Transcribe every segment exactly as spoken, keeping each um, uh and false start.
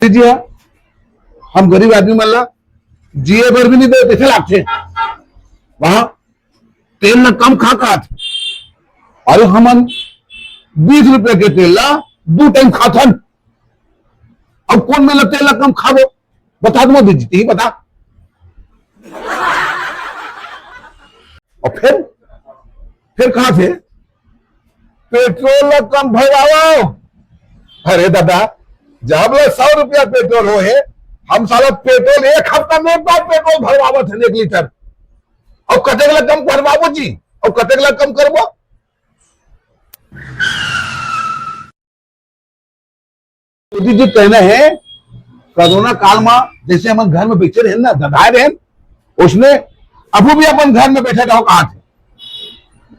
जी हाँ, हम गरीब आदमी मन ला जिए बर भी नहीं दे, कैसे लागथे? वहां तेल ला कम खा, खात। अरे, हमन बीस रुपया के तेल ला दू टाइम खाथन। अब कोन मेला तेल ला कम खाबो? बता दो मोदी जी, बता। और फिर, फिर कहा थे, पेट्रोल ला कम भरवाओ। अरे दादा, जब ले सौ रुपया पेट्रोल हो है, हम साला पेट्रोल एक हफ्ता में एक बार पेट्रोल भरवावत है, एक लीटर। और कतेक ला कम भरवाबो जी, और कतेक ला कम करबो? मोदी जी कहना है, कोरोना काल में जैसे हम घर में बैठे रहे ना, दबाए रहे, उसने अभी भी अपन घर में बैठे रहो, कहा थे।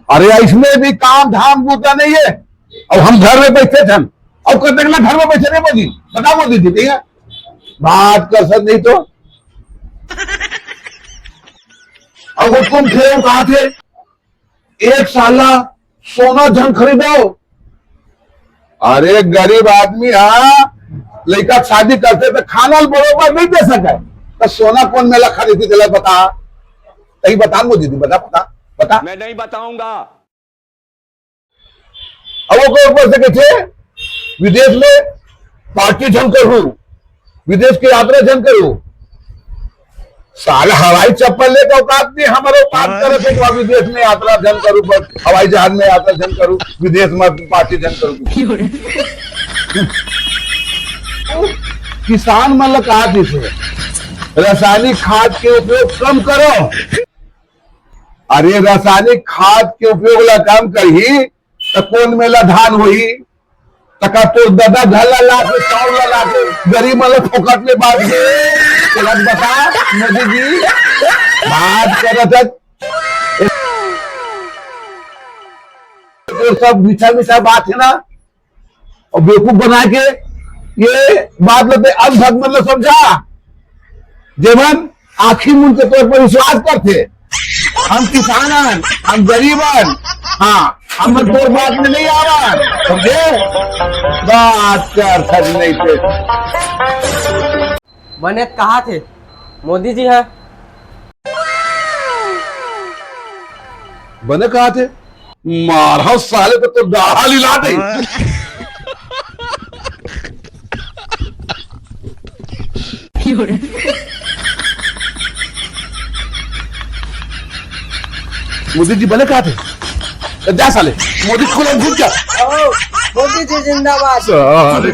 अरे, इसमें भी काम धाम बूता नहीं है, और हम घर में बैठे थे, और कब तक ना घर में बैठे रहे मोदी? बता मोदी जी, भैया, बात कर सक नहीं तो। अब वो तुम थे, वो कहा थे, एक साला सोना झन खरीदो। अरे, गरीब आदमी हा, लइका शादी करथे त खाना ल बरोबर नहीं दे सके, त सोना कोन मेला खरीदी, तेला बता, तही बता मोदी जी, बता, बता, बता। मैं नहीं बताऊंगा। अब वो ऊपर से कथे, विदेश में पार्टी झन करू, विदेश की यात्रा झन करू। साला हवाई चप्पल लेके औकात नहीं, हमारे बात करे थे कि विदेश में यात्रा झन करू, पर हवाई जहाज में यात्रा झन करू, विदेश में पार्टी झन करू। किसान मन ला कहा थे, रासायनिक खाद के उपयोग कम करो। अरे, रासायनिक खाद के उपयोग ला कम करही, त कोन मेला धान होही? त का तोर ददा घर ला लाके, चाउर ला लाके, गरीब मन ला फोकट में बांट दे? तेला बता, मोदी जी, बात करत है। तो सब मीठा मीठा बात है ना, और बेवकूफ बना के ये बात लेते। अब भगवान ला समझा, जेमन आँखी मूंद के तोर पर विश्वास करथे। हम किसान हन, हम गरीब हन, हाँ, हम तोर बात में नहीं आवन, समझे? बात कर सक नहीं थे। बने कहा थे मोदी जी हा। बने कहा थे, मारा साले को तो डाढ़ा लिला दे। मोदी जी बने कहा थे, जा साले, मोदी खुला घुस जा। मोदी जी जिंदाबाद। साले।